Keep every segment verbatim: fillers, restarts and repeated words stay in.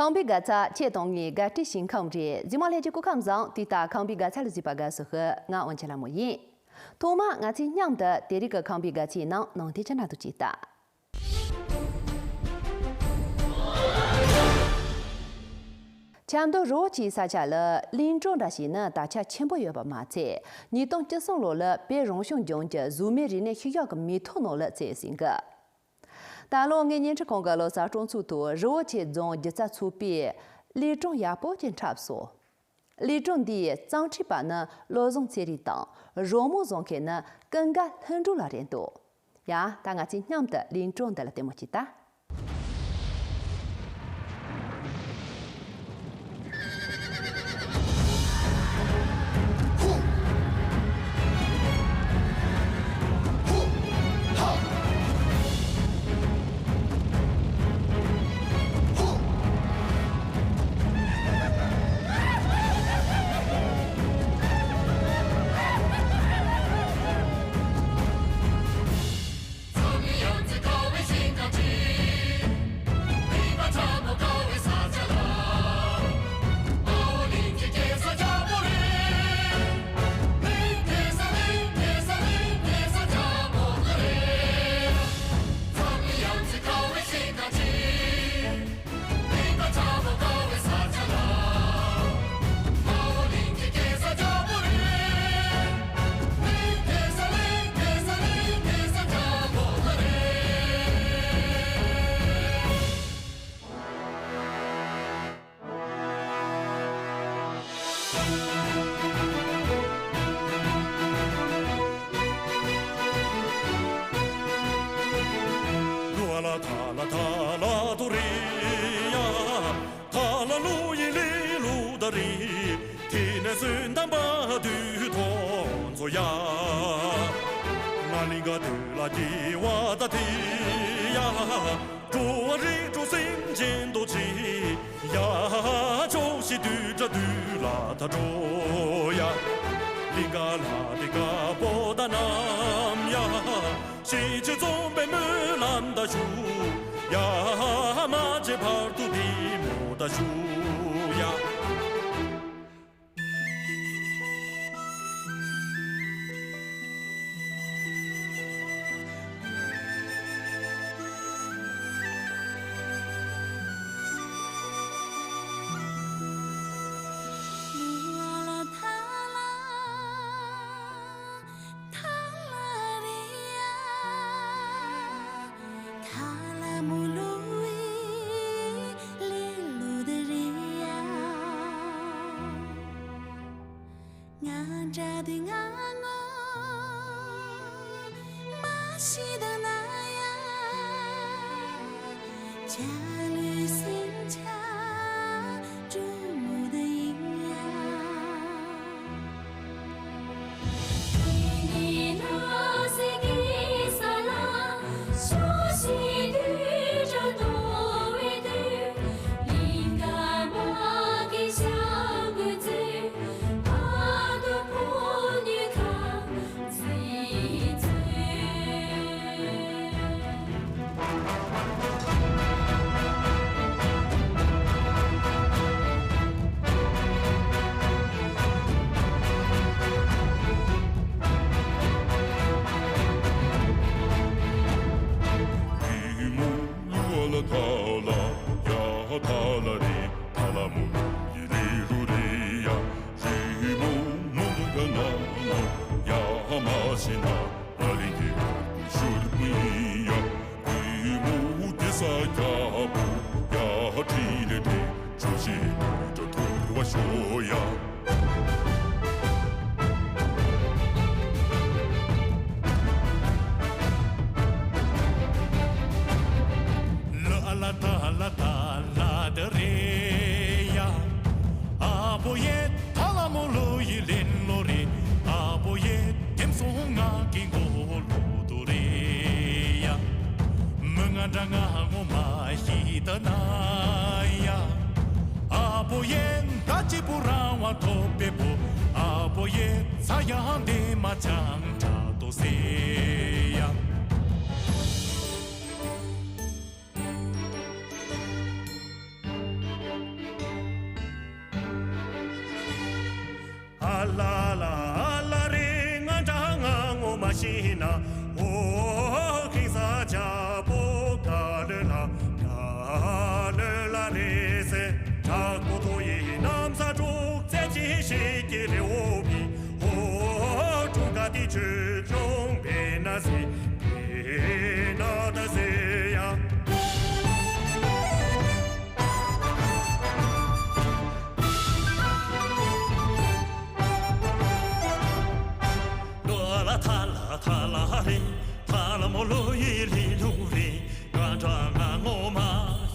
ཁམས་པའི་དགའ་ཚལ་ཁྱེད་དང་ངའི་དགའ་སྤྲོའི་ཞིང་ཁམས་རེད། གཟིགས་མོ་ལྷན་རྒྱས་སྐུ་ཁམས་བཟང་། དུས་ལྟར་ཁམས་པའི་དགའ་ཚལ་ལ་གཟིགས་པ་དགའ་བསུ་ཞུ། ང་དབང་ཆེན་ལྷ་མོ་ཡིན། ཐོག་མར་ང་ཚོས་མཉམ་དུ་དེ་རིང་གི་ཁམས་པའི་དགའ་ཚལ་ནང་ནང་དེ་ཆ་འདྲ་འདུག་ཅེས་ལྟ། ཆབ་མདོ་རི་བོ་ཆེའི་ས་ཆ་ལ་གླིང་སྒྲུང་འདྲ་ཞིག་ནི་དར་ཁྱབ་ཆེན་པོ་ཡོད་པ་མ་ཚད། ཉིས་སྟོང་བཅུ་གསུམ་ལོ་ལ་བོད་རང་སྐྱོང་ལྗོངས་ཀྱི་གཟུགས་མེད་རིག་གནས་ཤུལ་བཞག་གི་མིང་ཐོ་ནང་ལ་བརྩིས་ཟིན་གི། ད་ལོ་ངའི་བརྙན་འཕྲིན་ཁང་གི་ལོ་གསར་སྤྲོ་ཚོགས་ཐོག་རི་བོ་ཆེ་རྫོང་སྒྱུ་རྩལ་ཚོགས་པས་གླིང་སྒྲུང་ཡག་པོ་ཅིག་འཁྲབ་སོང་། གླིང་སྒྲུང་འདིའི་གཙང་ཁྲིད་པ་ནི་བློ་བཟང་ཚེ་རིང་དང་། རོལ་མོ་བཟོ་མཁན་ནི་ཀུན་དགའ་ལྷུན་གྲུབ་ལགས་རེད་འདུག། ཡ། ད་ང་ཚོས་མཉམ་དུ་གླིང་སྒྲུང་འདི་ལ་ལྟད་མོ་ཅིག་ལྟ། འགྲོ་བ་རིགས་དྲུག་སེམས་ཅན་རྡོ་རྗེ། ཡ། ཕྱོགས་བཞི་དུས་དགྲ་འདུལ་ལ་ད་འགྲོ་ཡ། གླིང་ག་ལྷ་དེ་དཀར་པོ་དང་རྣམ་ཡ། ཤེས་བྱའི་རྩོམ་པའི་སྨོན་ལམ་ད་ཞུ་ཡ། མ་བརྗེད་བར་དུ་བདེ་མོ་ད་ཞུ་ཡ། ཅི་པུ་རང་བ་ཐོབ་པའི་བུ། ཨ་བོ་ཡེ་ཚ་ཡང་དེ་མ་ཅང་དྲག་ཏོ་སེ་ཡ། ཨ་ལ་ལ་ཨ་ལ་རེ་ང་འདྲ་ང་ངོ་མ་ཤེས་ན། ཨོ་ཁིང་ས་ཇ་པོ་ག་ལེ་ལ་ག་ལེ་ལ་རེ་སེ། དྲག་པོ་ཐོ་ཡི་གནམ་ས་དྲུག་རྩེ་གཅིག་ཤིག་གི་རེ་འོ་བི། ཨོ་དྲུག་ག་དི་ཆོས་ལོང་བེ་ན་སི་བེ་ན་ད་སི་ཡ། ལོ་ལ་ཐ་ལ་ཐ་ལ་རེ། ཐ་ལ་མོ་ལོ་ཡི་ལི་ལུ་རེ། ང་འདྲ་ང་ངོ་མ་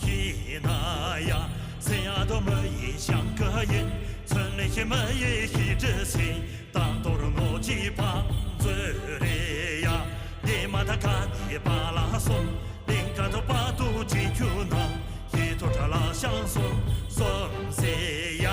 ཤེས་ན་ཡ། སེ་ཡ་དོ་མོ་ཡི་ཤང་ཀ་ཡིན། ཚོན་ལེ་ཤི་མ་ཡི་ཤི་དྲི་སེ། ཏང་ཏོར་ནོ་ཅི་པང་ཛོ་རེ་ཡ། ཉི་མ་ད་ཀ་ནི་པ་ལ་སོང་། ལིང་ཀ་ཏོ་པ་ཏུ་ཅི་ཁྱུ་ན། ཧི་ཐོ་ཁྲ་ལ་ཤང་སོང་སོང་སེ་ཡ།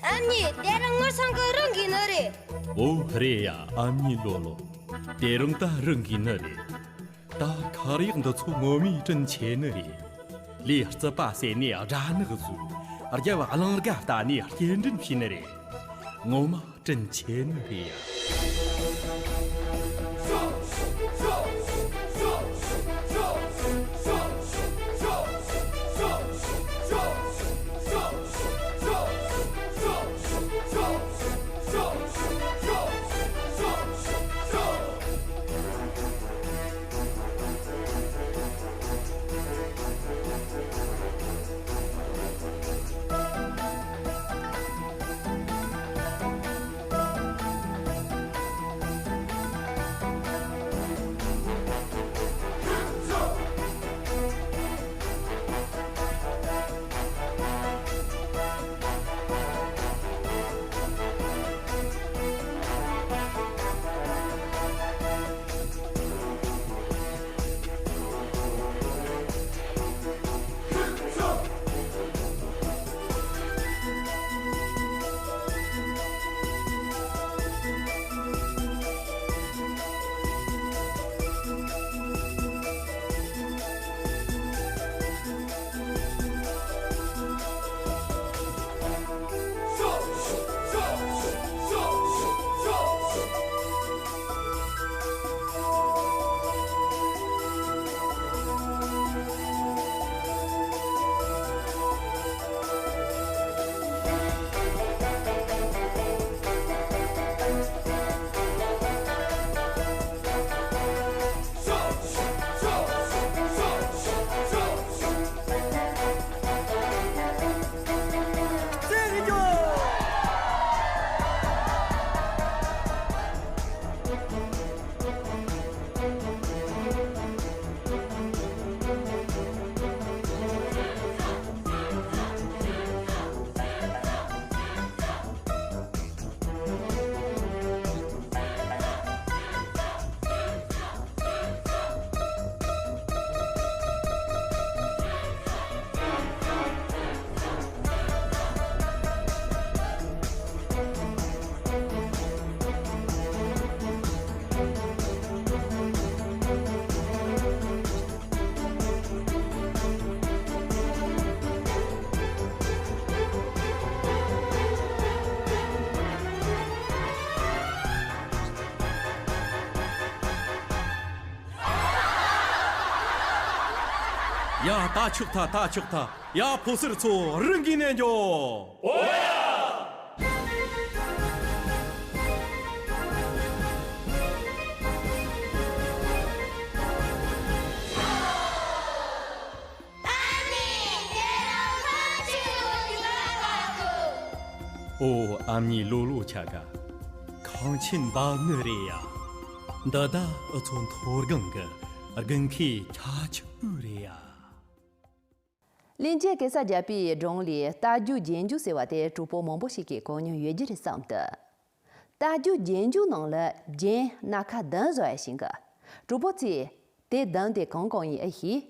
ཨ་མྱེས། དེ་རིང་ངོ་སང་གི་རང་གི་ནི་རེད། འོ་རེད་ཡ། ཨ་མྱེས་ལོ་ལོ། དེ་རིང་ད་རང་གི་ནི་རེད། ད་ཁ་རག་འདི་ཚོ་ངོ་མའི་དྲིན་ཆེ་ནི་རེད། ལས་རྩིད་པ་ཟེར་ནས་སྦྲ་ནག་བཟོས། རྒྱབ་གླིང་ག་བལྟས་ནས་སྐྱེལ་འདྲེན་བྱས་ནི་རེད། ངོ་མ་དྲིན་ཆེ་ནི་རེད་ཡ། ཡ་ད་ཆོག་ཐལ། ད་ཆོག་ཐལ། ཡ་ཕོ་གསར་ཚོ་རང་གི་ནས་འགྱོ། འོ་ཡ། ཨོ་ཨ་མྱེས་ལོ་ལོ་ཆ་ག། ཁང་ཆེན་འབབ་ནི་རེད་ཡ། འདི་ད་ཨུ་ཚོ་མཐོ་སྒང་གི་དགུན་ཁའི་ཁྱད་ཆོས་རེད་ཡ། ལིན་ཅི་གེ་སར་རྒྱལ་པོའི་སྒྲུང་ལས་རྟ་རྒྱུག་རྒྱན་རྒྱུག་ཟེར་བ་དེ་གྲོགས་པོ་མང་པོ་ཞིག་གིས་གོ་མྱོང་ཡོད་རྒྱུ་རེད་བསམ་འདུག། རྟ་རྒྱུག་རྒྱན་རྒྱུག་ནང་ལ་རྒྱན་སྣ་ཁ་བདུན་བཟོ་ཡ་ཞིག་གི། གྲོགས་པོ་ཚོས་དེ་བདུན་དེ་གང་གང་ཡིན་ཨེ་ཤེས།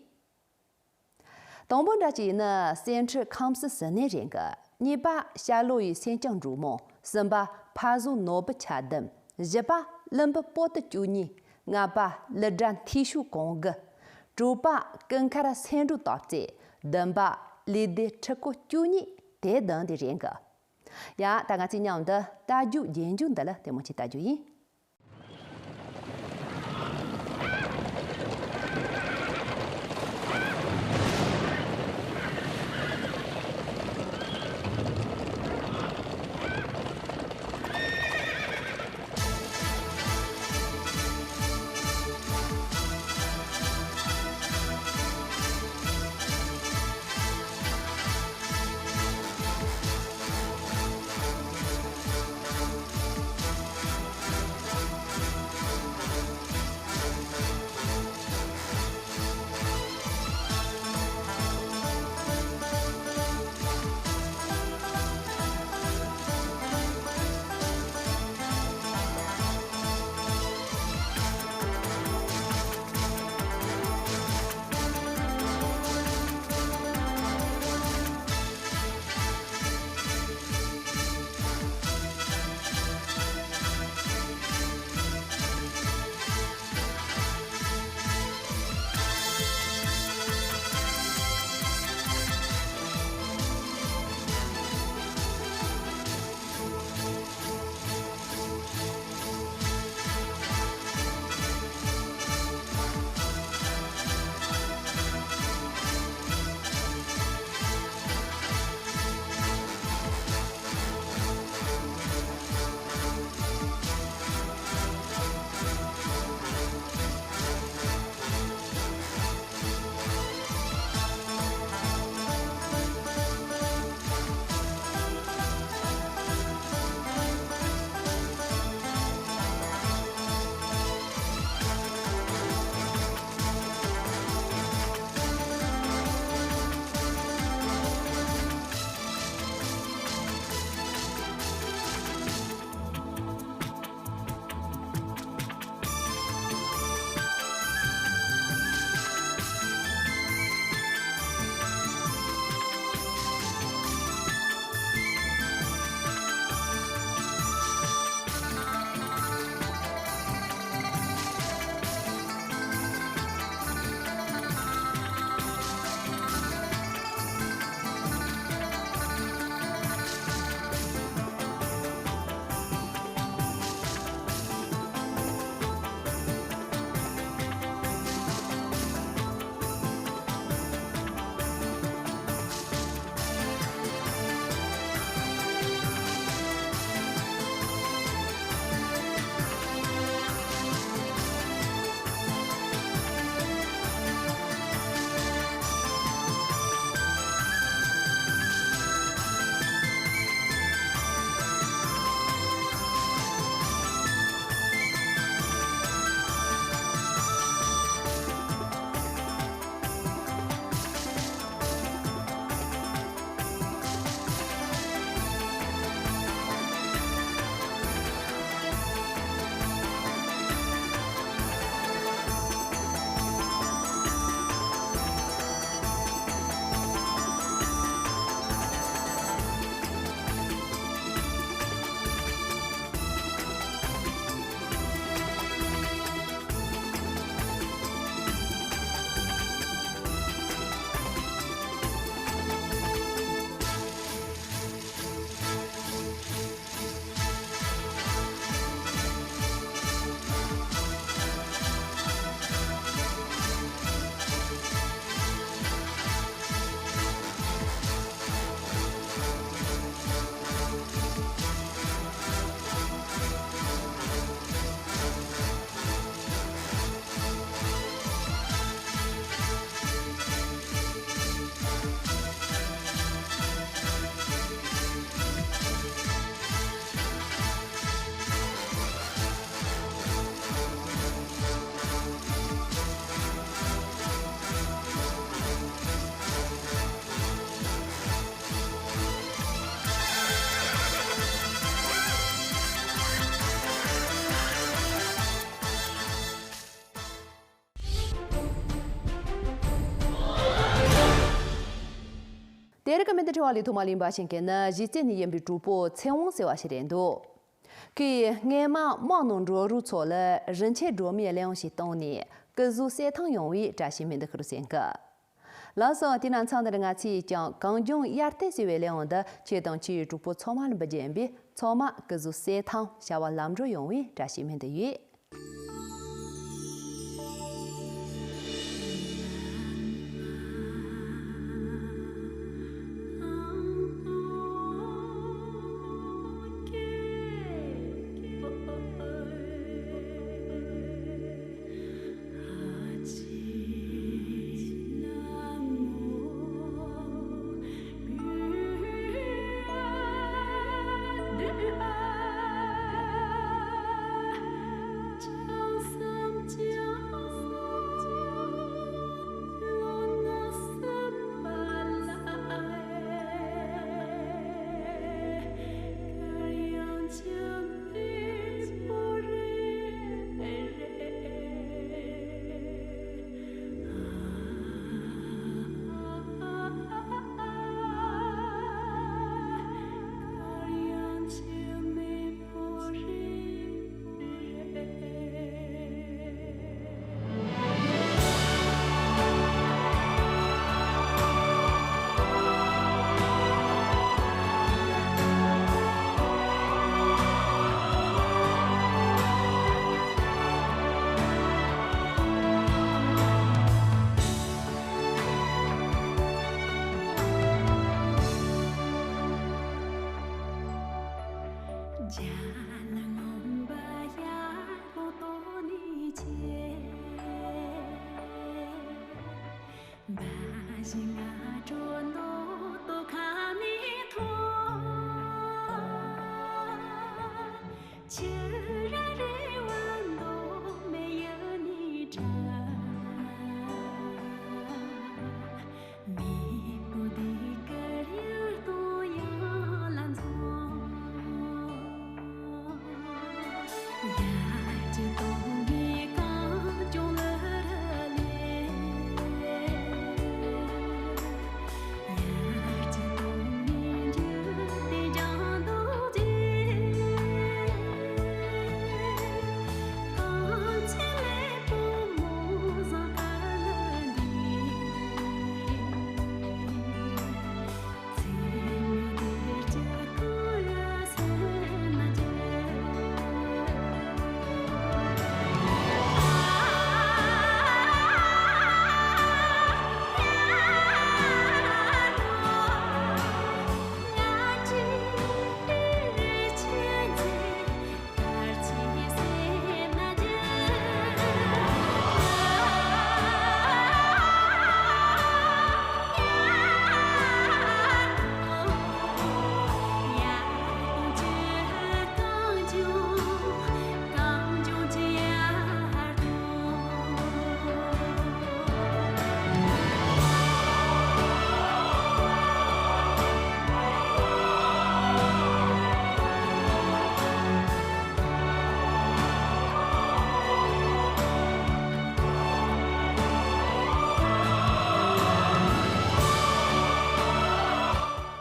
དང་པོ་འདྲ་གཅིག་ནི་སེང་ཁྲི་ཁམས་སྲི་ཟུར་ནས་རེད་གི། གཉིས་པ་ཤར་ལྷོ་ཡི་སེང་ལྕམ་འབྲུག་མོ། གསུམ་པ་ཕ་བཟོ་ནོར་བུ་ཆ་ལྡུམ། བཞི་པ་ཀླུ་འབུམ་པོ་ཏི་བཅུ་གཉིས། ལྔ་པ་ཀླུ་སྒྲ་འཐུས་ཤོར་གང་གི། དྲུག་པ་ཀུན་མཁར་སེང་འབྲུག་སྟག་རྩེ། བདུན་པ་ཀླུ་སྡེ་ཁྲི་སྐོར་བཅུ་གཉིས། དེ་བདུན་དེ་རེད་གི། ཡ་ད་ང་ཚོས་མཉམ་དུ་རྟ་རྒྱུག་རྒྱན་རྒྱུག་འདི་ལ་ལྟད་མོ་ཅིག་ལྟ་རྒྱུ་ཡིན། དེ་རིང་གི་མི་འདི་དྲི་བ་ལས་ཐོག་མ་ལིན་པ་ཞིང་གི་ནི་གཞི་རྩའི་ནི་ཡིན་པའི་གྲོགས་པོ་ཚེ་དབང་ཟེར་བ་ཞིག་རེད་འདུག། གིས་སྔས་མ་དམངས་ནང་འགྲོ་རུ་ཚོ་ལ་རིན་ཆེན་སྒྲོན་མེའི་གླེང་ཞིག་བཏང་ནས་སྐུ་གཟུགས་གསལ་ཐང་ཡོང་བའི་བཀྲ་ཤིས་སྨོན་འདུན་ཞུ་རུ་ཟེར་གི། ལགས་སོ། དེ་ན་མཚམས་འདིར་ང་ཚོས་ཀྱང་གངས་ལྗོངས་དབྱར་སྟོན་ཟེར་བའི་གླེང་འདི་ཁྱེད་དང་ཁྱེད་གྲོགས་པོ་ཚང་མ་ལ་འབུལ་རྒྱུ་ཡིན་པས། ཚང་མ་སྐུ་གཟུགས་གསལ་ཐང་བྱ་བ་ལམ་འགྲོ་ཡོང་བའི་བཀྲ་ཤིས་སྨོན་འདུན་ཡོད།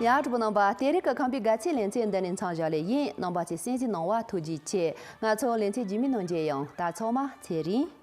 ཡ། གྲོགས་པོ་རྣམ་པ། དེ་རིང་གི་ཁམས་པའི་དགའ་ཚལ་ལེ་ཚན་འདི་ནས་མཚམས་བཞག་ལེ་ཡིན། རྣམ་པ་ཚོས་གསན་གཟིགས་གནང་བར་ཐུགས་རྗེ་ཆེ། ང་ཚོ་ལེ་ཚན་རྗེས་མའི་ནང་མཇལ་ཡོང་། ད་ཚང་མ་ཚེ་རིང་།